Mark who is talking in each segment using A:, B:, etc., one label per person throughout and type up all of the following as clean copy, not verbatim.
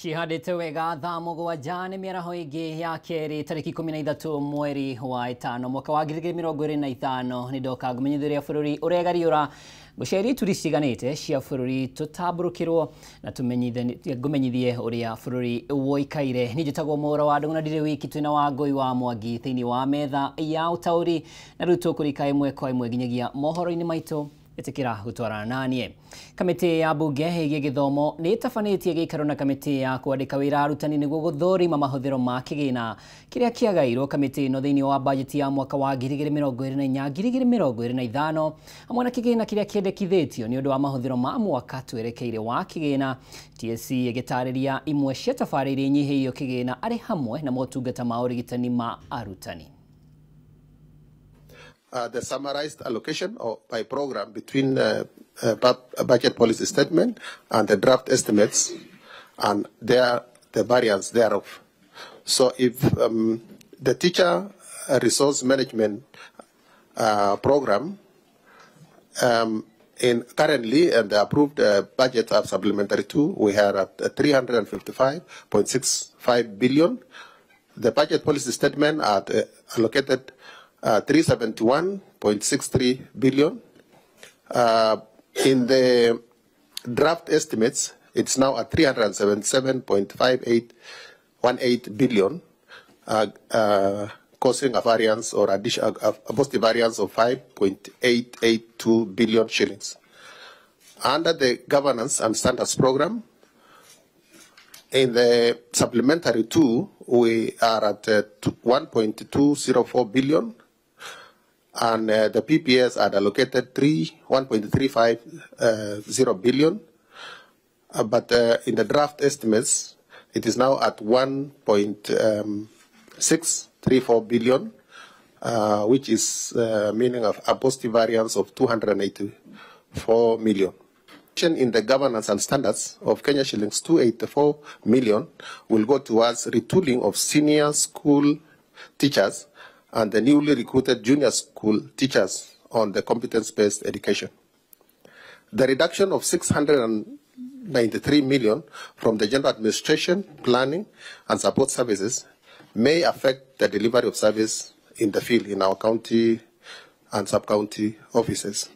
A: Cihandĩte wega thaa 7 nĩ mĩaraho ĩngĩ ya kerĩ tarĩki 13 mweri wa 5 mwaka wa 2025 nĩ ndoka ngũmenyithĩria bũrũri ũregariũra ngũceria ituri citiganĩte cia bũrũri tũtambũrũkĩrwo na ngũmenyithie ũrĩa bũrũri woikaire. Niĩ njĩtagwo Mwaũra wa Ndung'u na ndirĩ wiki, twĩna Wangũi wa Mwangi thĩinĩ wa metha ya ũtaũri, na rĩu tũkũrika ĩmwe kwa ĩmwe nginyagia mohoro-inĩ maitũ. Ĩtĩkĩra gũtwarana naniĩ. Kamĩtĩ ya mbunge ĩgiĩ gĩthomo nĩ ĩtabanĩtie gĩikaro na kamĩtĩ ya kwandĩka wĩra arutani nĩguo gũthũrima mahũthĩro ma kĩgĩna kĩrĩa kĩagairwo kamĩtĩ ĩno thĩinĩ wa bajeti ya mwaka wa 2024 2025 hamwe na kĩgĩna kĩrĩa kĩendekithĩtio nĩ ũndũ wa mahũthĩro ma mwaka twerekeire wa kĩgĩna. TSC ĩgĩtarĩria imwe cia tabarĩra iria inyihĩirio kĩgĩna arĩ hamwe na motungata ma ũrigitani ma arutani.
B: The summarized allocation by program between budget policy statement and the draft estimates and the variance thereof. So if the teacher resource management program in currently and the approved budget of supplementary 2, we are at 355.65 billion. The budget policy statement at allocated 371.63 billion. In the draft estimates, it's now at 377.5818 billion, causing a variance or addition, a positive variance of 5.882 billion shillings. Under the governance and standards program, in the supplementary 2, we are at 1.204 billion, and the PPS had allocated 1.350 billion, but in the draft estimates, it is now at 1.634 billion, which is meaning of a positive variance of 284 million. In the governance and standards of Kenya shillings 284 million will go towards retooling of senior school teachers and the newly recruited junior school teachers on the competence-based education. The reduction of 693 million from the general administration, planning and support services may affect the delivery of service in the field in our county and sub-county offices.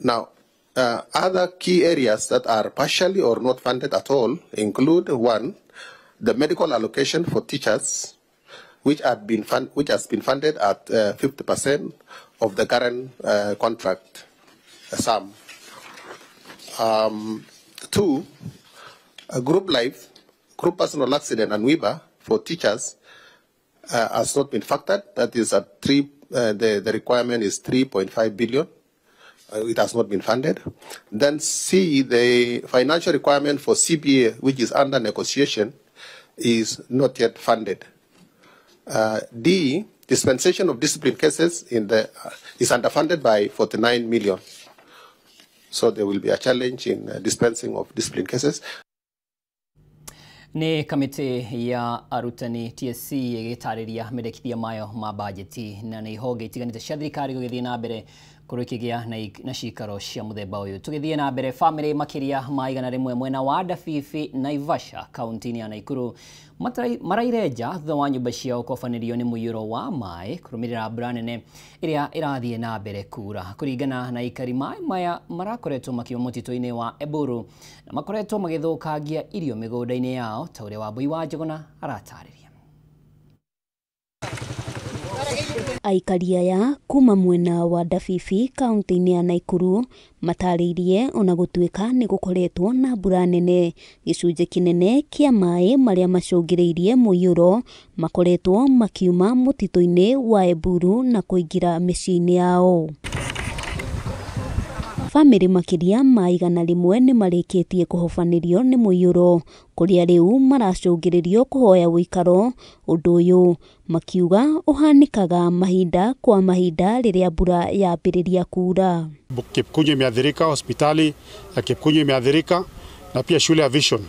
B: Now, other key areas that are partially or not funded at all include 1, the medical allocation for teachers, which has been funded at 50% of the current contract sum. 2, a group life, group personal accident and WIBA for teachers has not been factored. That is at 3. The requirement is 3.5 billion. It has not been funded. Then C, the financial requirement for CBA, which is under negotiation, is not yet funded. D, dispensation of discipline cases is underfunded by 49 million. So there will be a challenge in dispensing of discipline cases.
A: Nĩ kamĩtĩ ya arutani TSC ĩgĩtarĩria mendekithia mayo ma bajeti na nĩ honge itiganĩte cia thirikari gũgĩthiĩ na mbere kũrĩ kĩgĩa na cikaro cia mũthemba ũyũ. Tũgĩthiĩ na mbere, bamĩrĩ makĩria ma 100 mwena wa Ndabibi Naivasha kaunti-inĩ ya Nakuru maraire nja thutha wa nyũmba ciao kũabanĩrio nĩ mũiyũro wa maĩ kũrũmĩrĩra mbura nene ĩrĩa ĩrathiĩ na mbere kura. Kũringana na aikari, maĩ maya marakoretwo makiuma mũtitũ-inĩ wa Eburu na makoretwo magĩthũkangia irio mĩgũnda-inĩ yao ta ũrĩa Wambui wa Njũgũna aratarĩria.
C: Aikari aya kuma mwena wa Ndabibi kaunti-inĩ ya Nakuru matarĩirie ona gũtuĩka nĩ gũkoretwo na mbura nene, gĩcunjĩ kĩnene kĩa maĩ marĩa macũngĩrĩirie mũiyũro makoretwo makiuma mũtitũ-inĩ wa Eburu na kũingĩra mĩciĩ-inĩ yao. Bamĩrĩ makĩria ma 100 nĩ marĩkĩtie kũhobanĩrio nĩ mũiyũro kũrĩa rĩu maracũngĩrĩrio kũhoya ũikaro. Ũndũ ũyũ makiuga ũhanĩkaga mahinda kwa mahinda rĩrĩa mbura yambĩrĩria kura.
D: Kipkunyu imeathirika, hospitali ya Kipkunyu imeathirika na pia shule ya Vision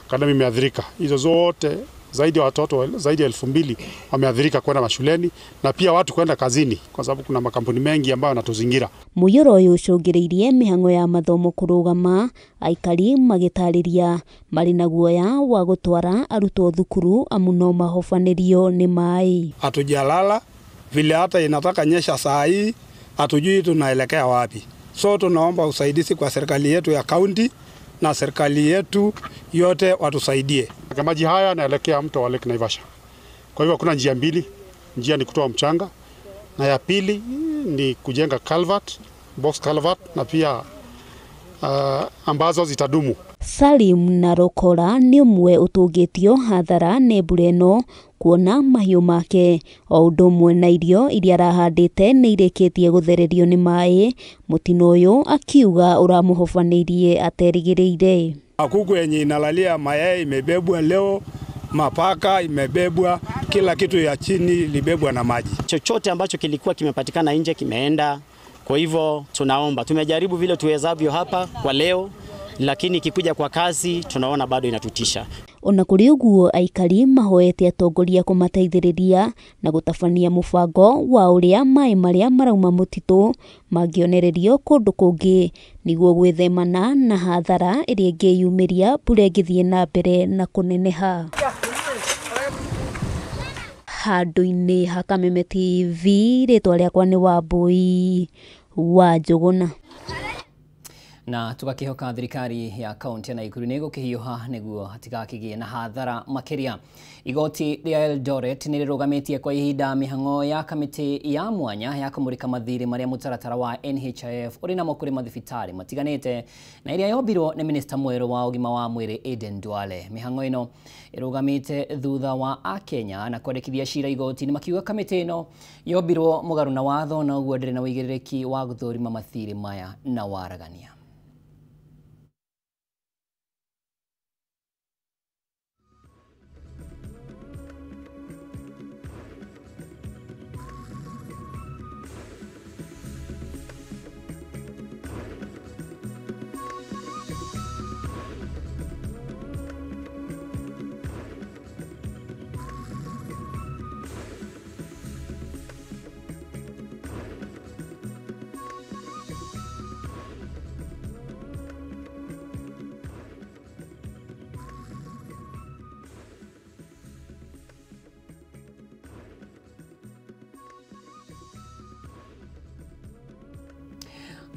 D: Academy imeathirika. Hizo zote Zaidi ya watoto zaidi ya 2000 wameathirika kwenda mashuleni na pia watu kwenda kazini, kwa sababu kuna makampuni mengi ambayo yanatuzingira.
C: Mũiyũro ũyũ ũcũngĩrĩirie mĩhang'o ya mathomo kũrũgama, aikari magĩtarĩria marĩ na guoya wa gũtwara arutwo thukuru amu no mahobanĩrio nĩ maĩ.
E: Hatujalala vile hata inataka nyesha saa hii, hatujui tunaelekea wapi. So tunaomba usaidizi kwa serikali yetu ya kaunti na serikali yetu yote watusaidie.
D: Maji haya yanaelekea mto wa Lake Naivasha. Kwa hivyo kuna njia mbili, njia ni kutoa mchanga na ya pili ni kujenga culvert, box culvert na pia ambazo zitadumu.
C: Salim Narokora nĩ ũmwe ũtũngĩtio hathara nĩ mbura ĩno kuona mahiũ make o ũndũ ũmwe na irio iria arahandĩte nĩ irĩkĩtie gũthererio nĩ maĩ. Mũtino ũyũ akiuga ũramũhobanĩirie aterĩgĩrĩire.
E: Kuku yenye inalalia mayai imebebwa leo, mapaka imebebwa, kila kitu ya chini ilibebwa na maji.
F: Chochote ambacho kilikuwa kimepatikana nje kimeenda. Kwa hivyo tunaomba, tumejaribu vile tuwezavyo hapa kwa leo, lakini ikikuja kwa kazi tunaona bado inatutisha.
C: Ona kũrĩ ũguo aikari mahoete atongoria kũmateithĩrĩria na gũtabania mũbango wa ũrĩa maĩ marĩa marauma mũtitũ mangĩonererio kũndũ kũngĩ nĩguo gwĩthemana na hathara ĩrĩa ĩngĩyumĩria mbura ĩngĩthiĩ na mbere na kũneneha. Handũ-inĩ ha Kameme TV, rĩtwa rĩakwa nĩ Wambui wa Njũgũna.
A: Na tugakihoka thirikari ya kaunti ya Nakuru nĩ ĩgũkĩhiũha nĩguo hatigakĩgĩe na hathara makĩria. Igoti rĩa Eldoret nĩ rĩrũgamĩtie kwa ihinda mĩhang'o ya kamĩtĩ ya mwanya ya kũmũrĩka mathirĩ marĩa mũtaratara wa NHIF ũrĩ namo kũrĩ mathibitarĩ matiganĩte na ĩrĩa yombirwo nĩ minista mwerũ wa ũgima wa mwĩrĩ Aden Duale. Mĩhang'o ĩno ĩrũgamĩte thutha wa akenya na kwandĩkithia cira igoti-inĩ makiuga kamĩtĩ ĩno yombirwo mũgarũ na watho na ũguo ndĩrĩ na ũigĩrĩrĩki wa gũthũrima mathirĩ maya na waragania.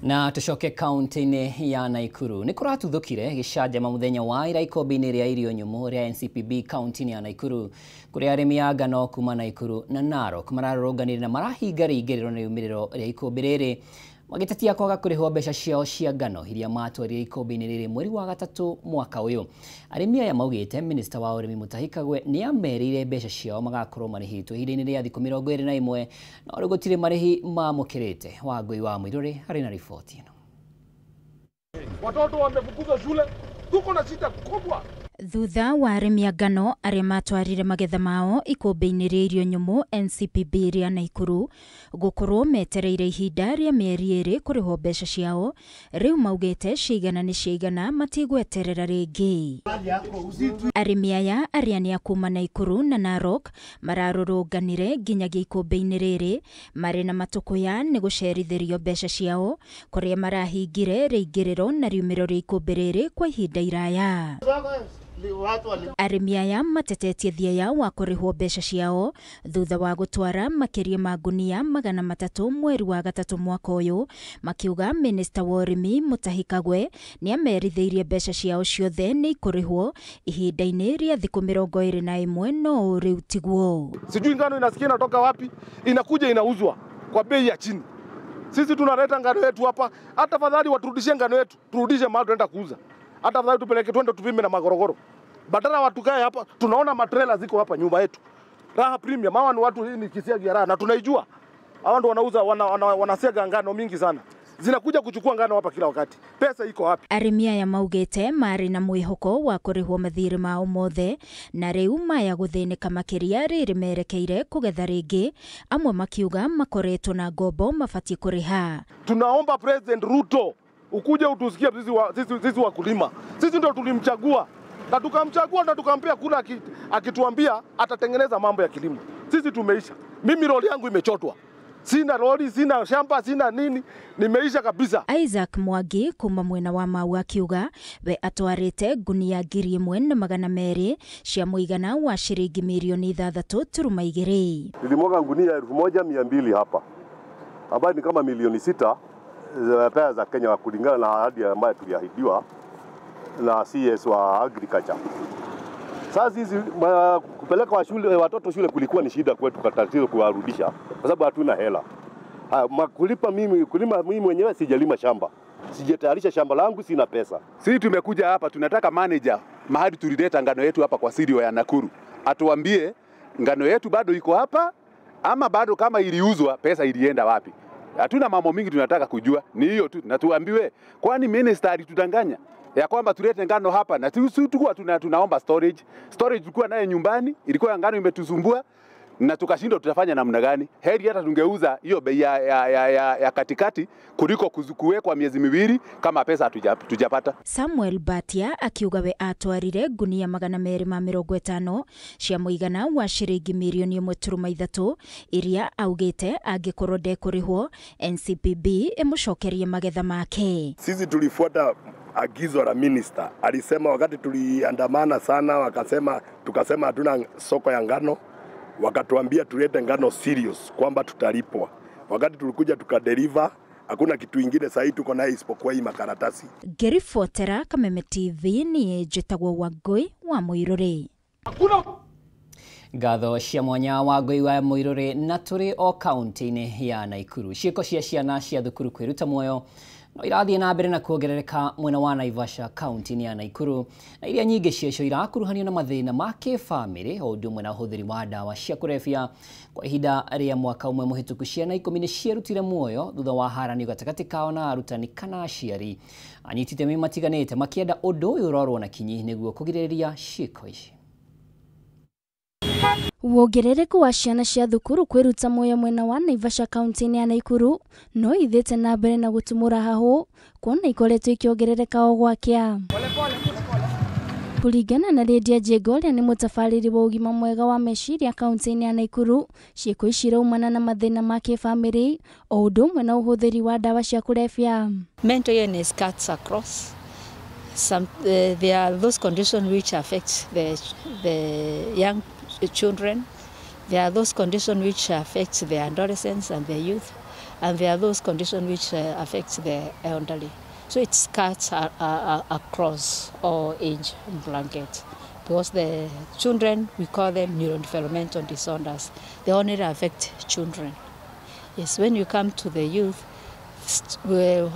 A: Na tucoke kaunti-inĩ ya Nakuru nĩ kũratuthũkire gĩcanjama mũthenya wa ira ikombe-inĩ rĩa irio nyũmũ rĩa NCPB kaunti-inĩ ya Nakuru kũrĩa arĩmi a ngano kuma Nakuru na Narok mararũrũnganire na marahinga rĩingĩrĩro na riumĩrĩro rĩa ikũmbĩ rĩrĩ magĩtetia kwaga kũrĩhwo mbeca ciao cia ngano iria matwarire ikũmbĩ-inĩ rĩrĩ mweri wa gatatũ mwaka ũyũ. Arĩmi aya maugĩte minista wa ũrĩmi Mutahi Kagwe nĩ amerĩire mbeca ciao magakorwo marĩhĩtwo ihinda-inĩ rĩa thikũ 21 no rĩu gũtirĩ marĩhi mamũkĩrĩte. Wangũi wa Mũirũrĩ arĩ na riboti ĩno.
G: Watoto wamefukuzwa shule, tuko na shida kubwa.
H: Thutha wa arĩmi a ngano arĩa matwarire magetha mao ikũmbĩ-inĩ rĩa irio nyũmũ NCPB rĩa Nakuru gũkorwo metereire ihinda rĩa mĩeri 2 kũrĩhwo mbeca ciao, rĩu maugĩte cigana nĩ cigana matigweterera rĩngĩ. Arĩmi aya arĩa nĩ a kuma Nakuru na Narok mararũrũnganire nginyagia ikũmbĩ-inĩ rĩrĩ marĩ na matũkũya nĩ gũcerithĩrio mbeca ciao kũrĩa marahingire rĩingĩrĩro na riumĩrĩro rĩa ikũmbĩ rĩrĩ kwa ihinda iraya. Arĩmi aya matetetie thieya wa kũrĩhwo mbeca ciao thutha wa gũtwara makĩria ma ngunia 300 mweri wa gatatũ mwaka ũyũ, makiuga minista wa ũrĩmi Mutahi Kagwe nĩ amerithĩirie mbeca ciao ciothe nĩ ikũrĩhwo ihinda-inĩ rĩa thikũ 21 no rĩu tiguo.
G: Sijui ngano inasikia inatoka wapi, inakuja inauzwa kwa bei ya chini. Sisi tunaleta ngano yetu hapa, hata fadhali waturudishie ngano yetu, turudishe mahali tunaenda kuuza. Hata fadhali tupeleke twende tupime na magorogoro. Badala watu kae hapa, tunaona matrela ziko hapa nyumba yetu. Raha Premium, hawa ni watu, hii ni kisiagi ya raha na tunaijua. Hawa ndio wanauza wanasiaga ngano mingi sana. Zinakuja kuchukua ngano hapa kila wakati. Pesa iko wapi?
H: Arĩmi aya maugĩte marĩ na mwĩhoko wa kũrĩhwo mathirĩ mao mothe na rĩu maya gũthĩnĩka makĩria rĩrĩ merekeire kũgetha rĩngĩ, amwe makiuga makoretwo na ngombo mabatiĩ kũrĩha.
G: Na tukamchagua na tukampea kura akituambia atatengeneza mambo ya kilimo. Sisi tumeisha. Mimi roli yangu imechotwa. Sina roli, sina shamba, sina nini, nimeisha kabisa.
H: Isaac Mwangi kuma mwena wa Mau akiuga we atwarite ngunia 1200 cia muigana wa ciringi mirioni 6.2.
I: Nilimwaga ngunia 1200 hapa, ambayo ni kama milioni 6 za pesa za Kenya kulingana na ahadi ambayo tuliahidiwa na CS wa Agriculture. Sasa hizi kupeleka wa shule, watoto shule kulikuwa ni shida kwetu, tatizo kuwarudisha kwa sababu hatuna hela. Kulima mimi mwenyewe sijalima shamba. Sijatayarisha shamba langu, sina pesa.
J: Sisi tumekuja hapa tunataka manager mahali tulileta ngano yetu hapa kwa sirio ya Nakuru atuambie ngano yetu bado iko hapa ama bado kama iliuzwa pesa ilienda wapi. Hatuna mambo mingi tunataka kujua, ni hiyo tu, na tuambiwe kwani minister alitudanganya ya kwamba tulete ngano hapa na tulikuwa tunaomba storage. Storage tulikuwa naye nyumbani, ilikuwa ngano imetusumbua na tukashindwa tutafanya namna gani. Heri hata tungeuza hiyo bei ya katikati kuliko kuwekwa miezi miwili kama pesa hatujapata.
H: Samuel Batia akiuga we atwarire ngunia 250 cia muigana wa ciringi mirioni 1.3 iria augite angikorwo ndekurihwo NCPB imucokerie magetha make.
K: Sisi tulifuata agizo la minister. Alisema wakati tuliandamana sana, wakasema tukasema hatuna soko ya ngano, wakatuambia tulete ngano serious kwamba tutalipwa. Wakati tulikuja tukadeliver, hakuna kitu ingine sasa tuko naye isipokuwa hii makaratasi.
H: Ngĩribotera Kameme TV ni njĩtagwo Wangũi wa Mũirũrĩ.
G: Hakuna
A: ngatho cia mwanya Wangũi wa Mũirũrĩ. Na tũrĩ o kaunti-inĩ ya Naikuru, ciĩko cia ciana cia thukuru kwĩruta muoyo no irathiĩ na mbere na kuongerereka mwena wa Naivasha kaunti-inĩ ya Naikuru, na iria nyingĩ ciacio irakuruhanio na mathĩna ma kĩbamĩrĩ o ũndũ ũmwe na ũhũthĩri wa ndawa cia kũrebia. Kwa ihinda rĩa mwaka ũmwe mũhĩtũku, ciana 10 nĩ cierutire muoyo thutha wa haranio gatagatĩ kao na arutani kana aciari. Anyiti itemi matiganĩte makĩenda ũndũ ũyũ ũrorwo na kinyi nĩguo kũgirĩrĩria ciĩko ici.
L: Wongerereku wa ciana cia thukuru kwiruta muoyo mwena wa Naivasha kaunti-inĩ ya Naikuru no ithiĩte na mbere na gũtumũra hahũ kuona ikoretwo ikĩongerereka o gwakĩa. Kũringana na Lydia Njenga ũrĩa nĩ mũtabarĩri wa ũgima mwega wa meciria kaunti-inĩ ya Naikuru, ciĩko ici iraumana na mathĩna ma kĩbamĩrĩ o ũndũ ũmwe na ũhũthĩri wa ndawa cia kũrebia.
M: Mental illness cuts across. Some, there are those conditions which affect the young children. There are those conditions which affect the adolescents and the youth, and there are those conditions which affect the elderly. So it cuts across all age blanket, because the children, we call them neurodevelopmental disorders. They only affect children. Yes, when you come to the youth,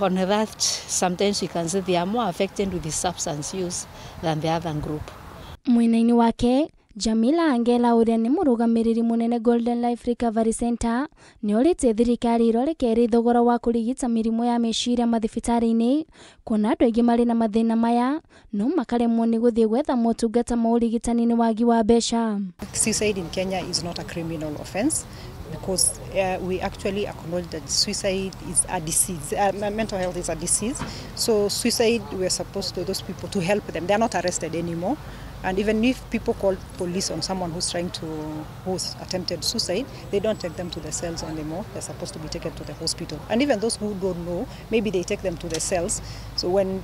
M: on that, sometimes you can say they are more affected with the substance use than the other group.
L: Mwena-inĩ wake, Jamila Angela ũrĩa nĩ mũrũgamĩrĩri mũnene Golden Life Recovery Center nĩ orĩtie thirikari ĩrore kerĩ thogora wa kũrigita mĩrimũ ya meciria mathibitarĩ-inĩ, kuona andũ aingĩ marĩ na mathĩna maya no makaremwo nĩ gũthiĩ gwetha motungata ma ũrigitani nĩ wagi wa mbeca.
N: Suicide in Kenya is not a criminal offense, because we actually acknowledge that suicide is a disease. Mental health is a disease. So suicide, we are supposed to those people to help them. They are not arrested anymore. And even if people call police on someone who's who's attempted suicide, they don't take them to the cells anymore. They're supposed to be taken to the hospital. And even those who don't know, maybe they take them to the cells. So when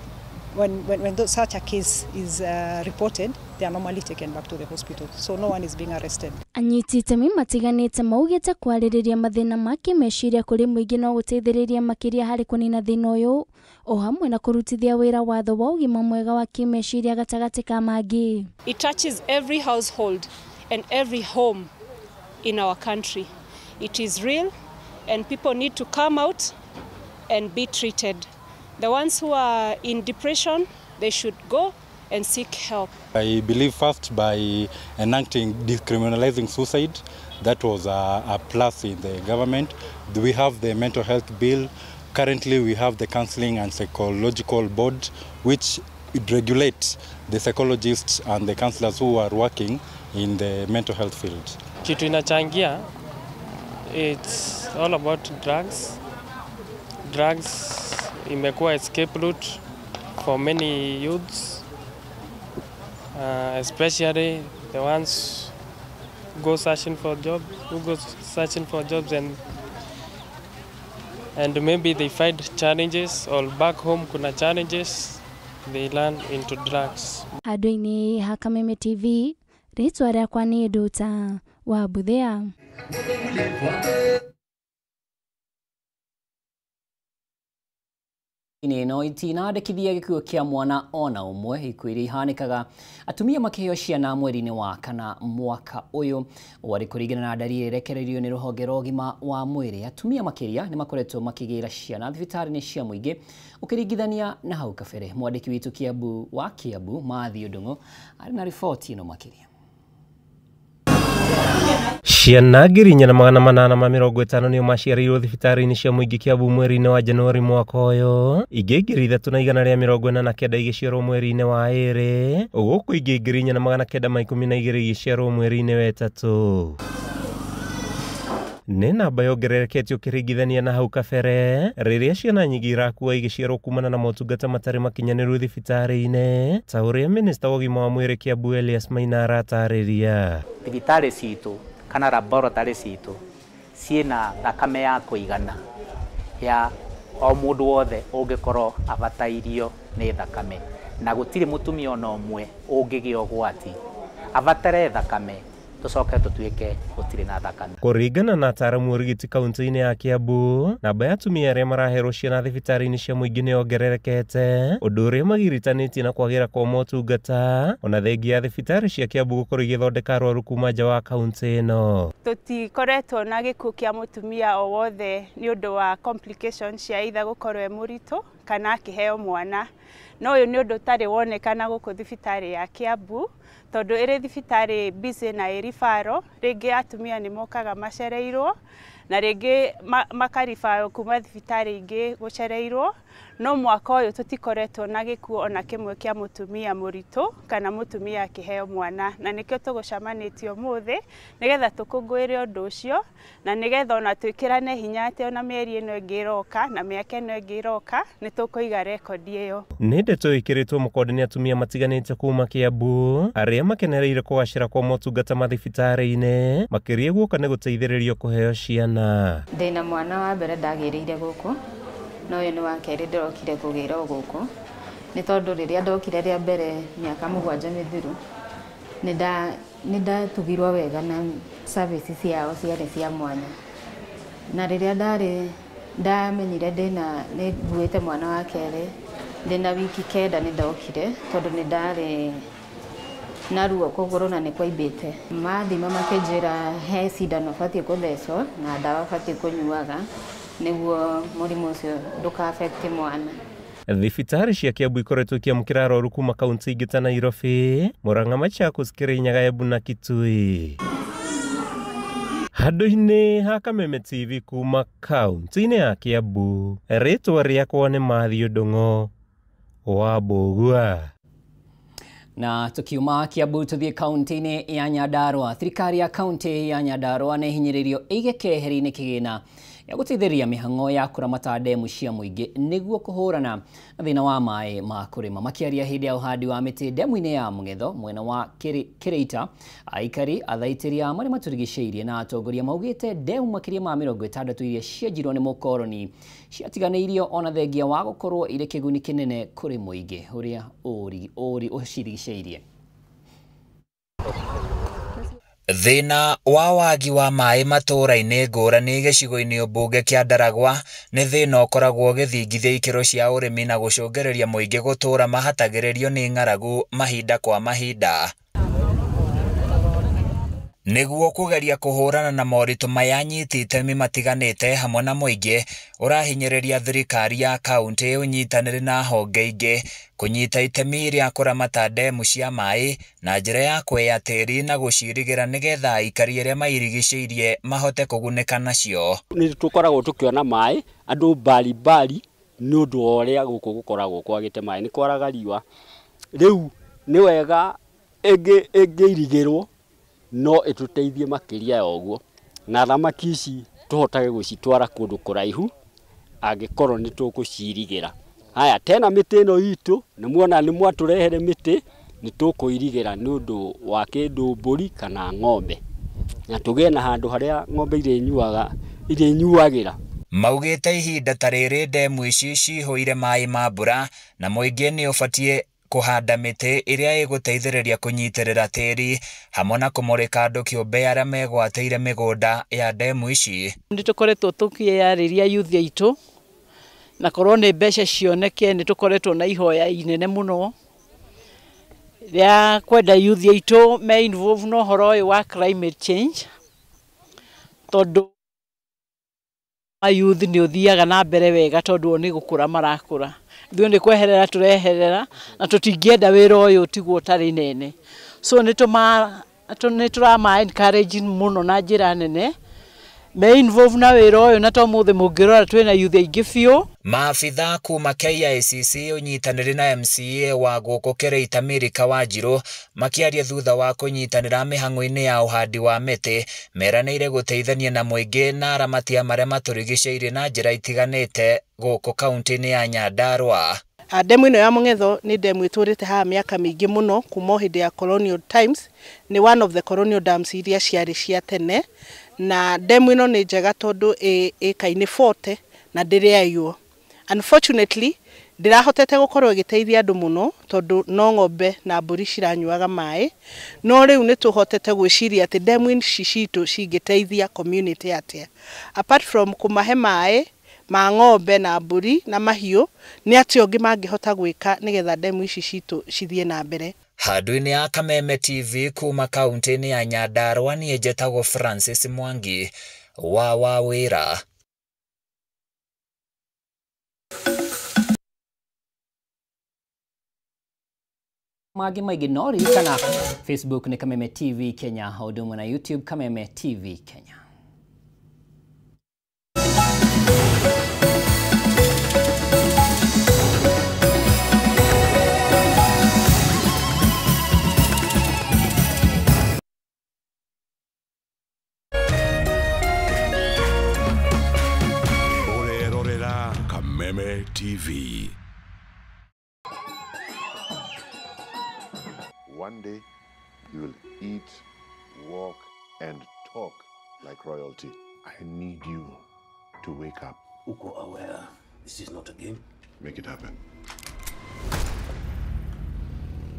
N: such a case is reported, they are normally taken back to the hospital. So no one is being arrested.
L: Anyiti itemi matiganĩte maugĩte kwarĩrĩria mathĩna ma kĩmeciria kũrĩ mũingĩ no gũteithĩrĩria makĩria harĩ kũnina thĩna ũyũ o hamwe na kũrutithia wĩra watho wa ũgima mwega wa kĩmeciria gatagatĩ ka mangĩ.
O: It touches every household and every home in our country. It is real and people need to come out and be treated. The ones who are in depression, they should go and seek help.
P: I believe first by enacting decriminalizing suicide, that was a plus in the government. We have the mental health bill. Currently, we have the counseling and psychological board, which it regulates the psychologists and the counselors who are working in the mental health field.
Q: Kitu inachangia, it's all about drugs. Drugs imekuwa escape route for many youths. Especially the ones go searching for job, who go searching for jobs and maybe they find challenges or back home kuna challenges, they learn into drugs.
L: Handũ-inĩ ha Kameme TV, rĩtwa rĩakwa nĩ Nduta wa Buthea.
A: Ĩno itinandĩkithia gĩkuũ kĩa mwana ona ũmwe. Ikuũ iria ihanĩkaga atumia makĩheo ciana mweri-inĩ wa kana mwaka ũyũ warĩ kũringana na ndari ĩrekereirio nĩ rũhonge rwa ũgima wa mwĩrĩ. Atumia makĩria nĩ makoretwo makĩgĩra ciana thibitarĩ-inĩ cia mũingĩ ũkĩringithania na hau kabere. Mwandĩki witũ Kiambu wa Kiambu Matthew Ndung'u arĩ na riboti ĩno makĩria.
R: Ciana 4850 nĩo maciarĩirwo thibitarĩ-inĩ cia mũingĩ Kiambu mweri-inĩ wa Januari mwaka ũyũ, ingĩ 3149 igĩciarwo mweri-inĩ wa ĩrĩ, gũkũ ingĩ 4912 igĩciarwo mweri-inĩ wa ĩtatũ. Nĩ namba yongererekete ũkĩringithania na hau kabere rĩrĩa ciana nyingĩ irakua igĩciarwo kumana na motungata matarĩ makinyanĩru thibitarĩ-inĩ, ta ũrĩa minista wa ũgima wa mwĩrĩ Kiambu Elias Maina aratarĩria.
S: Thibitarĩ citũ kana laboratory citũ ciĩna thakame ya kũigana ya o mũndũ wothe ũngĩkorwo abatairio nĩ thakame, na gũtirĩ mũtumia ona ũmwe ũngĩgĩa ũgwati abatare thakame tũcoke tũtuĩke gũtirĩ na thakame.
R: Kũringana na ataaramu ũrigiti kaunti-inĩ ya Kiambu, namba ya atumia arĩa maraherwo ciana thibitarĩ-inĩ cia mũingĩ nĩ yongererekete, ũndũ ũrĩa magiritanĩtie na kwagĩra kwa motungata, ona thengia ya thibitarĩ cia Kiambu gũkorwo igĩthondeka arwaru kuma nja wa kaunti ĩno.
T: Tũtikoretwo na gĩkuũ kĩa mũtumia o wothe nĩ ũndũ wa complications cia either gũkorwo e mũritũ kana akĩheo mwana, no ũyũ nĩ ũndũ ũtarĩ wonekana gũkũ thibitarĩ ya Kiambu, tondũ ĩrĩ thibitarĩ busy na ĩ referral, rĩngĩ atumia nĩ mokaga macereirwo na rĩngĩ makaribarwo kuma thibitarĩ ingĩ gũcereirwo, no mwaka ũyũ tũtikoretwo na gĩkuũ ona kĩmwe kĩa mũtumia mũritũ kana mũtumia akĩheo mwana, na nĩkĩo tũgũcemanĩtie ũmũthĩ nĩgetha tũkũngũĩre ũndũ ũcio na nĩgetha ona twĩkĩrane hinya atĩ ona mĩeri ĩno ĩngĩ ĩroka na mĩaka ĩno ĩngĩ ĩroka nĩ tũkũiga rekondi ĩyo.
R: Nĩ ndeto ĩkĩrĩtwo mũkonde nĩ atumia matiganĩte kuma Kiambu arĩa makenereire kũgacĩra kwa motungata mathibitarĩ-inĩ, makĩria guoka nĩ gũteithĩrĩrio kũheo ciana.
U: Ndĩna mwana wa mbere ndagĩrĩire gũkũ, no ũyũ nĩ wa kerĩ ndĩrokire kũgĩra o gũkũ, nĩ tondũ rĩrĩa ndokire rĩa mbere mĩaka 7 mĩthiru nĩ ndatugirwo wega na services ciao ciarĩ cia mwanya, na rĩrĩa ndarĩ ndamenyire ndĩna nĩ nguĩte mwana wa kerĩ ndĩna wiki 9 nĩ ndokire tondũ nĩ ndarĩ na ruo kũgũrũ na nĩ kwaimbĩte. Mathima makĩnjĩra he cindano batiĩ kũthecwo na ndawa batiĩ kũnyuaga nĩguo mũrimũ ũcio ndũka affect mwana.
R: Thibitarĩ cia Kiambu ikoretwo ikĩamũkĩra arwaru kuma kaunti ingĩ ta Nairobi, Murang'a, Machakos, Kirinyaga, Embu na Kitui. Handũ-inĩ ha Kameme TV kuma kaunti-inĩ ya Kiambu, rĩtwa rĩakwa nĩ Matthew Ndung'u wa Mbũgua.
A: Na tukiuma Kiambu tuthie kaunti-inĩ ya Nyandarua. Thirikari ya kaunti ya Nyandarua nĩ hinyĩrĩirio ĩige keheri-inĩ kĩgĩna ya gũteithĩrĩria mĩhang'o ya kũramata ndemu cia mũingĩ nĩguo kũhũrana na thĩna wa maĩ ma kũrĩma. Makĩaria hĩndĩ ya ũhandi wa mĩtĩ ndemu-inĩ ya Mũng'etho mwena wa Kĩrĩita, aikari athaitĩri a marĩa matũrigicĩirie na atongoria maugĩte ndemu makĩria ma 60 iria cienjirwo nĩ mũkoroni ciatiganĩirio ona thengia wa gũkorwo irĩ kĩguni kĩnene kũrĩ mũingĩ ũrĩa ũcirigicĩirie.
V: Thĩna wa wagi wa maĩ matũũra-inĩ ngũrani gĩcigo-inĩ mbunge kĩa Ndaragwa nĩ thĩna ũkoragwo ũgĩthingithia ikĩro cia ũrĩmi na gũcũngĩrĩria mũingĩ gũtũũra mahatagĩrĩrio nĩ ng'aragu mahinda kwa mahinda. Nĩguo kũgeria kũhũrana na moritũ maya, anyiti itemi matiganĩte hamwe na mũingĩ ũrahinyĩrĩria thirikari ya kaunti ũnyitanĩre na honge ingĩ kũnyita itemi rĩa kũramata ndemu cia maĩ na njĩra ya kweya tĩri na gũcirigĩra nĩgetha aikari arĩa mairigicĩirie mahote kũgunĩka nacio.
W: Nĩ tũkoragwo tũkĩona maĩ andũ mbalimbali nĩ ũndũ wa ũrĩa gũkũ gũkoragwo kwagĩte maĩ, nĩ kwaraga riũa. Rĩu nĩ wega ĩngĩirigĩrwo no ĩtũteithie makĩria ya ũguo, na thamaki ici tũhotage gũcitwara kũndũ kũraihu angĩkorwo nĩ tũkũcirigĩra. Haya, tena mĩtĩ ĩno itũ nĩ muona nĩ mwatũrehere mĩtĩ Nĩ tũkũirigĩra nĩ ũndũ wa kĩndũ mbũri kana ng'ombe, na tũgĩe na handũ harĩa ng'ombe irĩnyuagĩra.
V: Maugĩte ihinda ta rĩrĩ ndemu ici cihũire maĩ ma mbura na mũingĩ nĩ ũbatiĩ kũhanda mĩtĩ ĩrĩa ĩgũteithĩrĩria kũnyitĩrĩra tĩri hamwe na kũmũrĩka andũ kĩũmbe arĩa megwatĩire mĩgũnda ya ndemu ici.
B: Nĩ tũkoretwo tũkĩarĩria youth aitũ na korwo nĩ mbeca cioneke, nĩ tũkoretwo na ihoya inene mũno rĩa kwenda youth aitũ me involve na ũhoro ũyũ wa climate change, tondũ youth nĩ ũthiaga na mbere wega tondũ o nĩ gũkũra marakũra. Ithuĩ nĩ kweherera tũreherera na tũtingĩenda wĩra ũyũ ũtigwo ũtarĩ nene, so nĩ tũrama encourage mũno na njĩra nene me involve na wĩra ũyũ, na to mũthĩ mũngĩrora twĩna youth aingĩ biũ.
V: Maabitha kuma KICC ũnyitanĩri na MCA wa gũkũ Kĩrĩita Milika Wanjiru makĩaria thutha wa kũnyitanĩra mĩhang'o-inĩ ya ũhandi wa mĩtĩ meranĩire gũteithania na mũingĩ na aramati a marĩa matũrigicĩirie na njĩra itiganĩte gũkũ kaunti-inĩ ya Nyandarua.
D: Ndemu ĩno ya Mũng'etho nĩ ndemu ĩtũrĩte haha mĩaka mĩingĩ mũno kuma hĩndĩ ya colonial times, nĩ one of the colonial dams iria ciarĩ cia tene, na ndemu ĩno nĩ njega tondũ ĩka-inĩ 40 na ndĩrĩaiywo. Unfortunately ndĩrahotete gũkorwo ĩgĩteithia andũ mũno tondũ no ng'ombe na mbũri ciranyuaga maĩ, no rĩu nĩ tũhotete gwĩciria atĩ ndemu ici citũ cingĩteithia community atĩa, apart from kũmahe maĩ ma ng'ombe na mbũri na mahiũ, nĩ atĩa ũngĩ mangĩhota gwĩka nĩgetha ndemu ici citũ cithiĩ na mbere.
V: Handũ-inĩ ya Kameme TV kuma kaunti-inĩ ya Nyandarua, niĩ njetagwo Francis Mwangi wa Wawĩra.
A: Mangĩ maingĩ no ririkana Facebook nĩ Kameme TV Kenya, o ũndũ ũmwe na YouTube Kameme TV Kenya.
E: Ũrerorera Kameme TV.
I: One day, you will eat, walk, and talk like royalty. I need you to wake up.
X: Uko aware this is not a game?
I: Make it happen.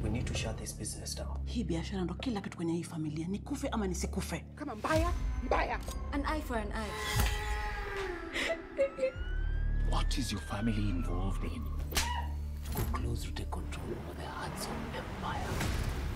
X: We need to shut this business down.
Y: Hii biashara ndo kila kitu kwenye hii familia. Nikufe ama nisikufe?
Z: Kama mbaya, mbaya.
U: An eye for an eye.
X: What is your family involved in? Go close to take control over the Hudson Empire.